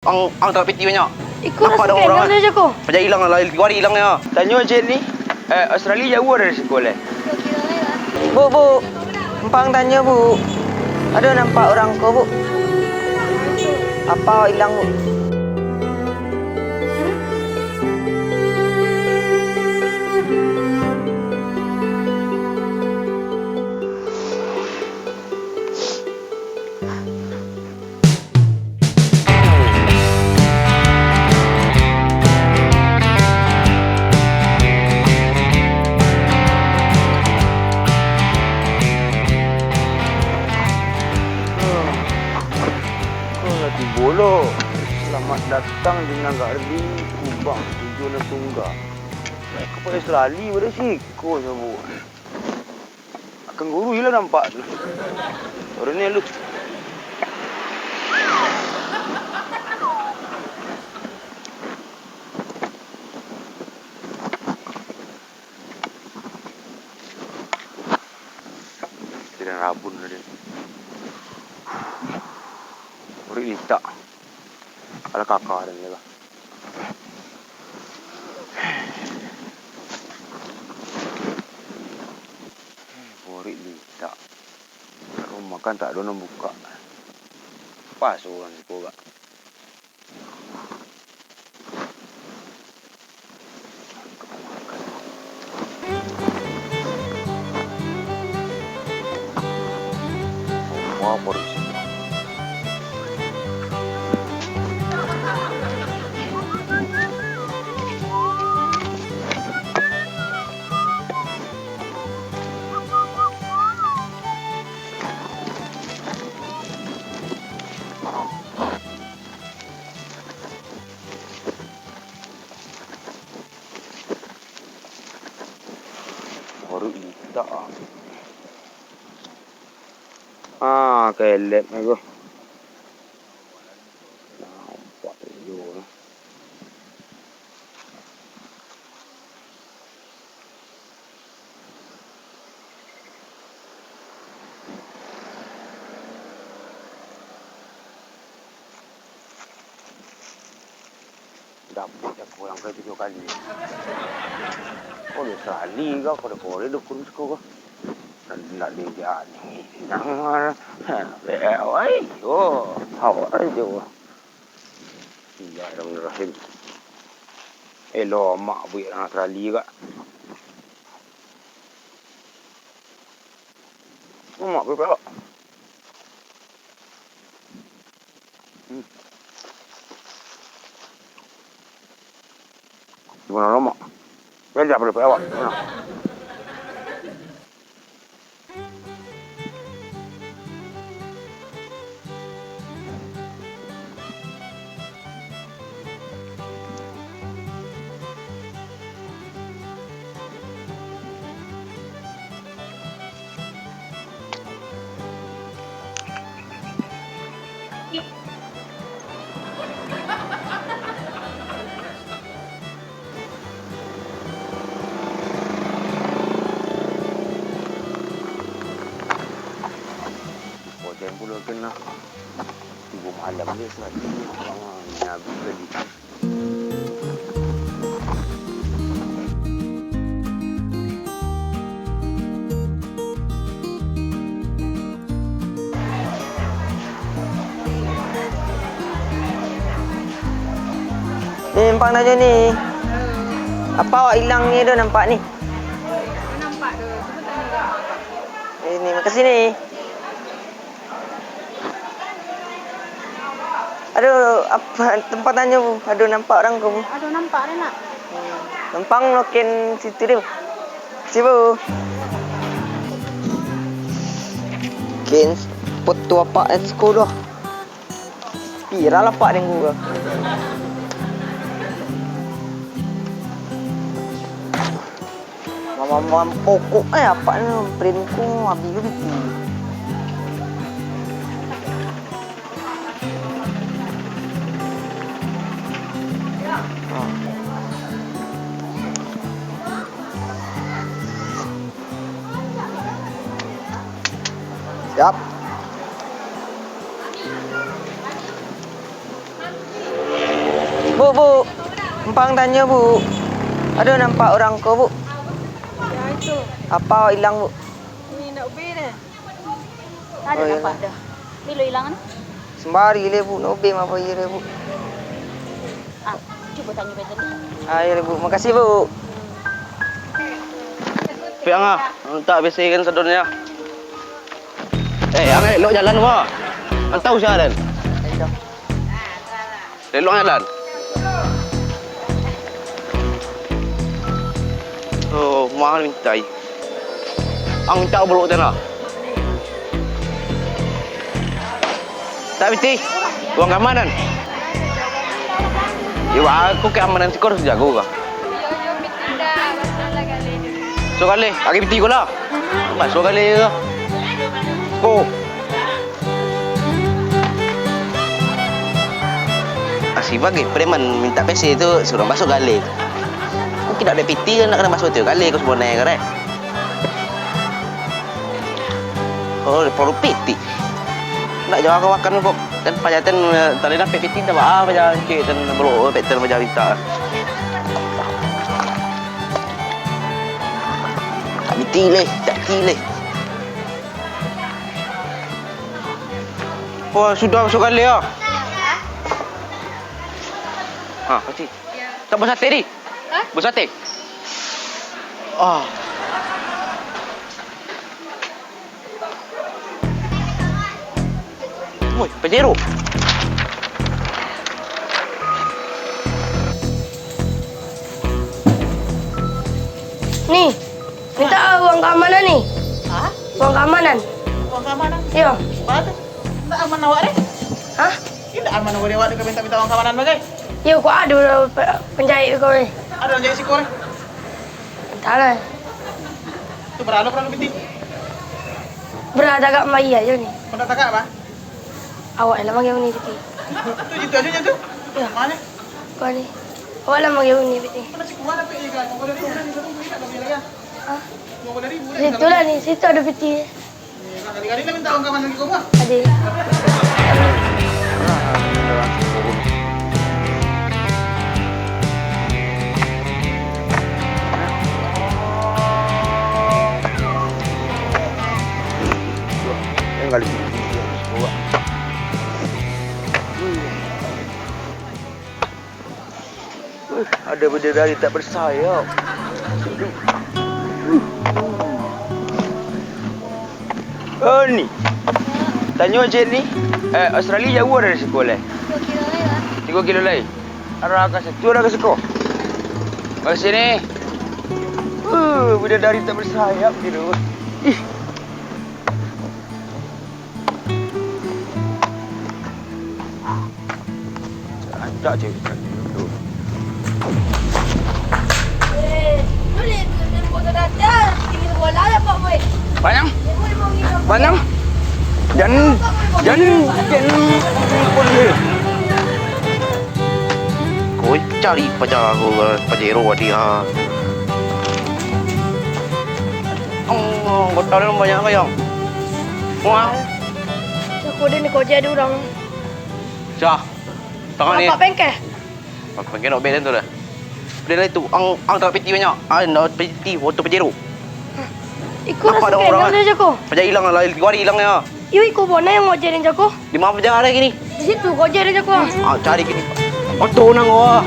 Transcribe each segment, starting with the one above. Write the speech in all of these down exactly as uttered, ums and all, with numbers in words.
Ang, ang taruih piti banyak. Iko nampak rasa dek urang, kayak eh? Pajak ilang lah, tigo hari ilang nyo. Tanyo cek ni, eh, Australia jauah dari siko lai. Bu, Bu, ampang tanyo, Bu. Ado nampak urang ko, Bu? Apo ilang, Bu? Ko lah tibo lo. Selamat datang di nagari Kubang Tujuah Nan Tunggal. Ka Australia pado siko nyo, Bu. Kanguru ilang nampak tu. Baru ni lu. Tidak rabun tadi. Urik litak. Kalau kakak ada ni lah. Borik litak. Rumah kan tak ada nang buka. Pas urang siko gak. Wah, borik. Baru litak. Ah, kelek aku. Nampak tu. Dapek aku urang ka tujuah kali. Ko doh sakali ka, ko doh kore dukun siko ka. Nak, nak diajak ni. Nah, wai, yo, awak aja. Bismillahirrahmanirrahim. Elok amak buik urang Australia kak. Amak buik awak. Hmm. Gimana lo, Mak? Jadi apa dapat awak? Gimana? Hujan pulo kena. Tibo malam dia, seratus ni. Habis tadi. Ni, numpang tanyo ni. Apo awak ilang ni, ado nampak ni? Ado nampak tu. Cuba tanyo dulu. Eh, ni, makasih ni. Ado, apo, tempat tanyo, Bu? Ado nampak urang ko, Bu? Ado nampak, ado nak. Hmm. Numpang loken situ deh, Bu. Sibu. Ken, foto apak nan siko doh. Viral apak dengku ko. Mamam pokok eh, apak ni print ko abih ko piti. Siap. Bu, Bu, numpang tanyo, Bu. Ado nampak urang ko, Bu? Ya, itu. Apo ilang, Bu? Ini nak ubeh deh. Ada. Oh, iyo. Nampak dah. Bilo ilang ni? Sambari le, Bu, nak ubeh mah apo iyo le, Bu? Ah, cubo tanyo bae tadi. Ah, iyo le, Bu. Makasih, Bu. Piang ah, mintak bisikan sadonyo. Eh, ang elok jalan, wah. Ang tahu sia, Den? Elok jalan. Oh, mahal mintai. Ang mintak buluk tanah. Tak piti, uang keamanan. Yo, aku keamanan siko harus jago kah? Suruah galeh, agak piti ko lah. Masuak galeh ko. Ko. Asi bagai preman mintak pese tu, suruah masuak galeh. Mungkin dak ado piti, nak kena masuak tu galeh ko sebenarnya ko, rek. Oh, perlu piti. Nak jauah ka makan ko. Kan paja ten, eh, tadi dapek piti, tak apa, paja cik ten, belok, pek ten, paja mintak. Tak piti leh, tak piti leh. Wah, sudah masuak galeh ah. Ha, pasti. Tak basate ni? Hah? Basate? Ah. Woi, Pajero. Ni, minta uang keamanan ni. Hah? Uang keamanan. Uang keamanan? Iyo. Bara tu? Indak aman awak deh. Hah? Indak aman awak deh, awak deh ka minta-minta uang keamanan bagai. Iyo, kok ado pe-, penjahit ko, eh. Ado penjahit siko, eh. Antahlah. Tu bara lo, bara lo piti? Bara tagak mah iyo ni. Bara tagak apa? Awak lah manggil ni piti. Tu jitu ajo nyo tu. Iyo. Mano? Ko ni. Awak lah manggil ni piti. Mana si kuat apa ikan? Kau dari mana ni? Kau dari mana? Hah? Kau dari mana? Situ lah ni, situ ado piti. Kali-kali nak minta uang keamanan lagi kau, Bang? Ado. Yang kali ini, Bang. Uh, ada bidadari tak bersayap. Oh, ni. Tanyo cek ni, eh, Australia jauah dari siko lai? Tigo kilo lai, Bang. Tigo kilo lai? Arah ka situ, arah ka siko. Ka sini. Uh, bidadari tak bersayap gitu. Ih. Rancak cewek cantik tu. Banyak? Banyak? Jan, jan, jan. Kau cari paja, paja Ero dia. Oh, kau tahu banyak kau yang. Wah. Cako den ko aja ado urang. Sah. Tangan ni. Bapak bengkeh. Bapak bengkeh nak beli tu dah. Beli lah itu. Ang, ang tak piti banyak. Ah, nak piti, foto Pajero. Iko nampak dah urang, eh? Cako. Pajak hilang lah, tiga hari hilang ya. Iyo, iko bona yang mau jadi cako. Di mana pajak hari kini? Di situ, kau jadi cako. Ah, cari kini. Oh, tu nang wah.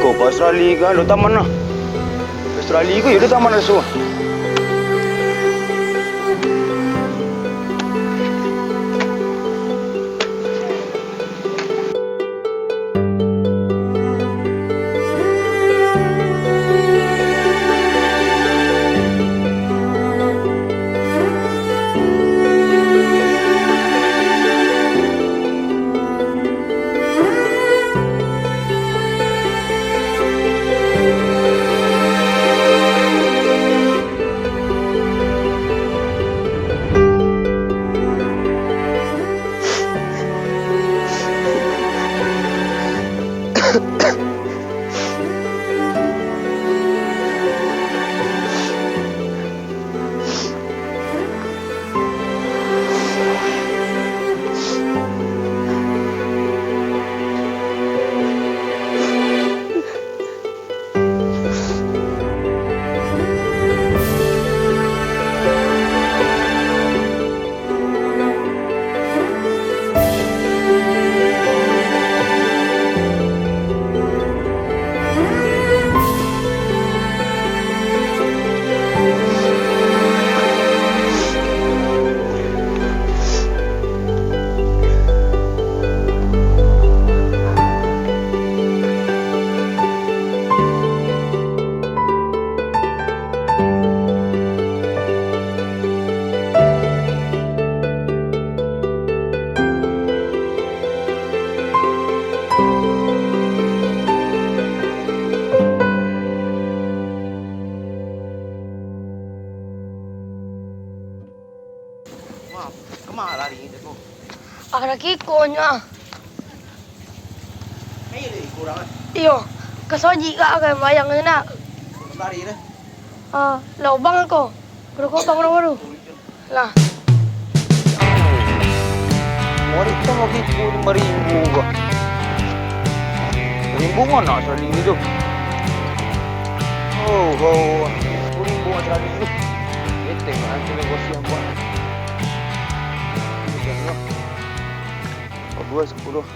Ko ka Australia kan, lo taman lah. Australia ko yo lo taman lah, so. Wah, kama lari tu? Arah kikonyo ah. Iyo, ka sojik ka, ka bayang tu nak. Lari dah. Ah, lobang ko. Rokok bang, rokok tu. Lah. Murid tu lagi pun maringgu ko. Rimbun anak saliu tu. Oh, oh. Rimbun anak saliu tu. Beteng lah, kena gosip apa. Dua sepuluh.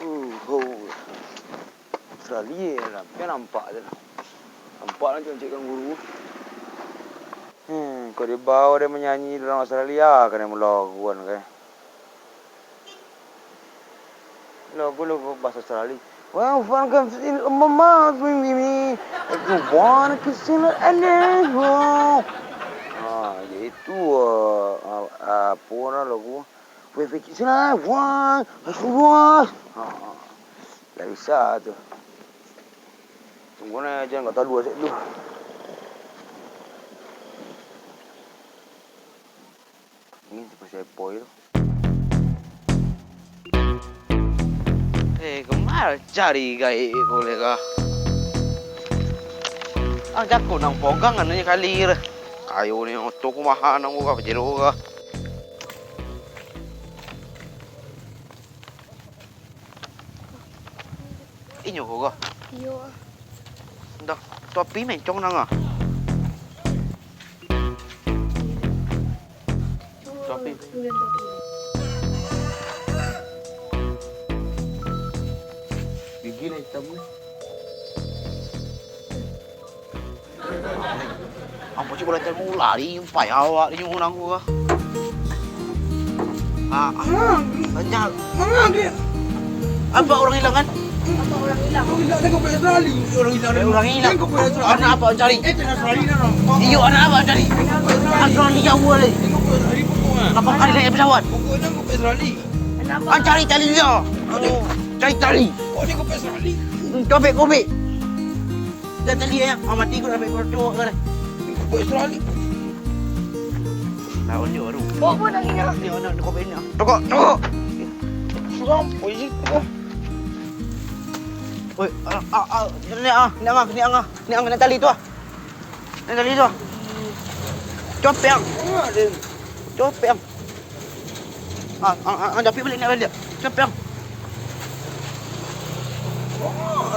Uh, oh. Australia lah, kan nampak tu lah. Nampak lah cek-cek kan guru. Hmm, kok dia bawa dia menyanyi dalam Australia, kena melawan kan. Lagu-lagu bahasa Australia. Well, fun comes in my mouth, me, me, me. If you wanna kiss in the air, wow. Ah, itu, ah, ah, apa orang lagu? Weh, fikir sini lah, wah, wah. Ah, ah. Tak bisa tu. Tunggu ni, jangan kat talu asyik dulu. Ni sepoi-sepoi tu. Eh, kemana cari gaek ko leka? Ah, jaku nang pogang anu ni kali re. Kayu ni oto ku maha nang ku ka pajero ka. Inyo ko ga? Iyo. Ndak, tapi mencong nang ah. Tapi gigi lah hitam ni. Ampun, cik, bola hitam lari, umpai awak di nyuhun angku kah? Ah, ah. Banyak. Apa orang hilang kan? Orang hilang. Orang hilang. Orang hilang. Anak apa cari? Iyo, anak apa cari? Australia jauh ni. Lapan kali naik pesawat. Australia. An cari tali dia. Aduh, cari tali. Kau ni kau Australia. Kobek, kobek. Dah tali ya, ah, mati kau sampai kau cowok kau dah. Kau Australia. Lawan dia baru. Bawa pun lagi nak. Ni anak kau bina. Tokok, tokok. Suram, oi, tokok. Oi, ah, ah, ah, ni ah, ni angah, ni angah, ni angah, ni tali tu ah. Ni tali tu ah. Copet ang. Copet ang. Ah, ah, ah, ah, japik balik, nak balik. Siapa yang?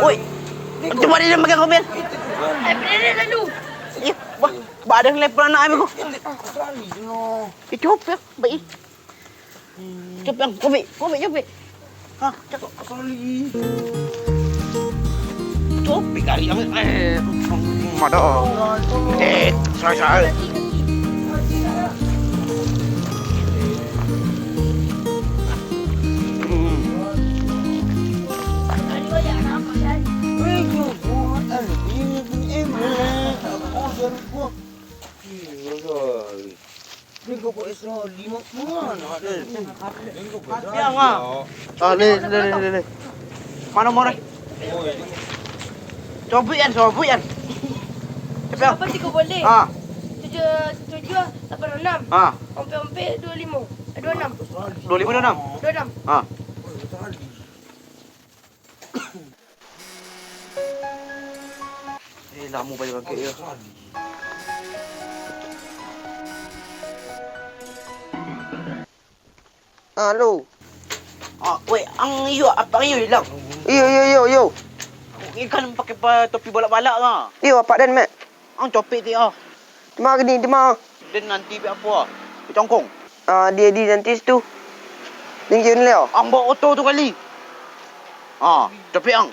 Oi. Cuba dia makan kopi. Eh, berdiri lalu. Eh, bah, bah ada yang leper anak aku. Eh, cuba, baik. Cuba, kopi, kopi, kopi. Hah, cakap pasal ni. Copik kali yang, eh, mada. Eh, sai, sai. Hmm. Ni kau buat Israel lima, mana ada? Yang ah. Ah, ni, ni, ni, ni, ni. Mana nomor eh? Coba yan, coba yan. Cepat. Apa tiga boleh? Ah. Tujuh, tujuh, lapan enam. Ah. Ompek-ompek dua lima. Eh, dua enam. Dua lima, dua enam. Dua enam. Ah. Lamo baliak bangkek yo. Halo. Ah, weh, ang iyo, apak iyo ilang? Iyo, iyo, iyo, iyo. Ikan pakai pa-, topi balak-balak lah. Iyo, apak den, Mek. Ang copek ti ah. Dima gini, dima. Den nanti pi apo ah? Pi tongkong. Ah, dia di nanti situ. Tinggi ni leo. Ang bawa oto tu kali. Ah, copek ang.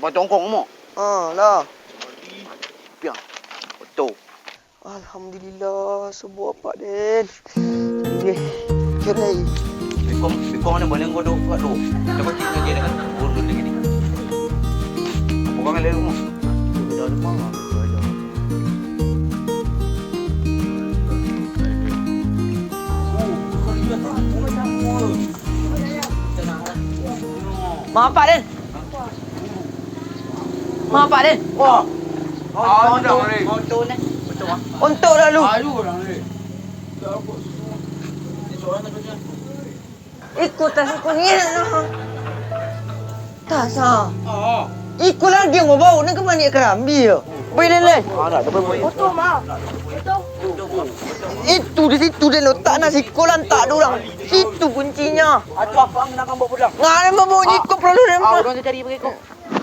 Pi tongkong mo. Ah, lah. Piang. Oto. Alhamdulillah, subuh apak den. Deh, cerai. Bikong, bikong ni boleh ngodok buat tu. Dapat tinggal dia kan. Urun lagi ni. Bukan ada rumah. Ada rumah. Maaf, Pak Den. Maaf, Pak Den. Wah. Ontok, ontok, ontok, ni. Ontok lalu. Iko tas iko ni lah. Tas ah. Iko lagi yang mau bawa, nak ke mana karambia? Boleh leleh. Foto, Mak. Foto. Itu di situ den letak, nah, siko lantak dek urang. Situ kuncinya. Ado apo nak ambo pulang? Nggak ada mau bawa iko, perlu den. Ah, urang cari pakai iko.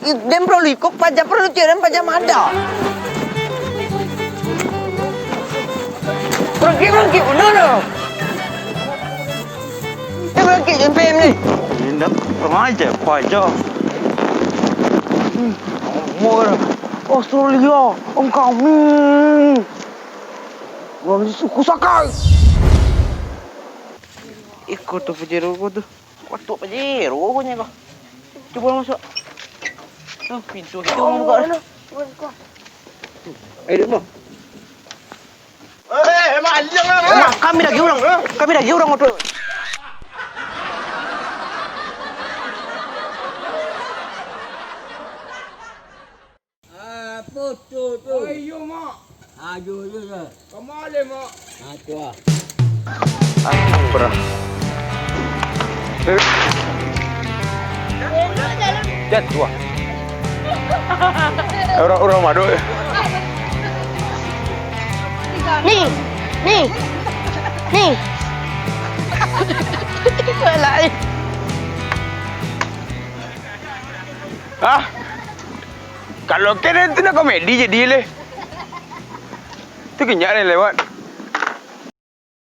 Den perlu iko, paja perlu cari, paja mada. Berangkik, berangkik, benar dah. Eh, berangkik, J P M ni. Indak, kurang ajar, paja. Hmm, umur. Australia, Hong Kong. Hmm. Urang suku Sakai. Iko tu Pajero ko tu. Watuk Pajero ko nyo ko. Cubo masuak. Tu pintu tu urang buka. Ayo, dek mo. Eh, maliang lah. Kami lagi urang. Kami lagi urang tu. Ah, foto tu. Oh, iyo, Mak. Aduh, iyo, iyo. Ka ma lai, Mak? Ah, tu ah. Astagfirullah. Jatuah. Urang, urang madok. Ni, ni, ni. Alah, eh. Hah? Kalau kene tu nak komedi jadi leh. Tu kinyak leh lewat.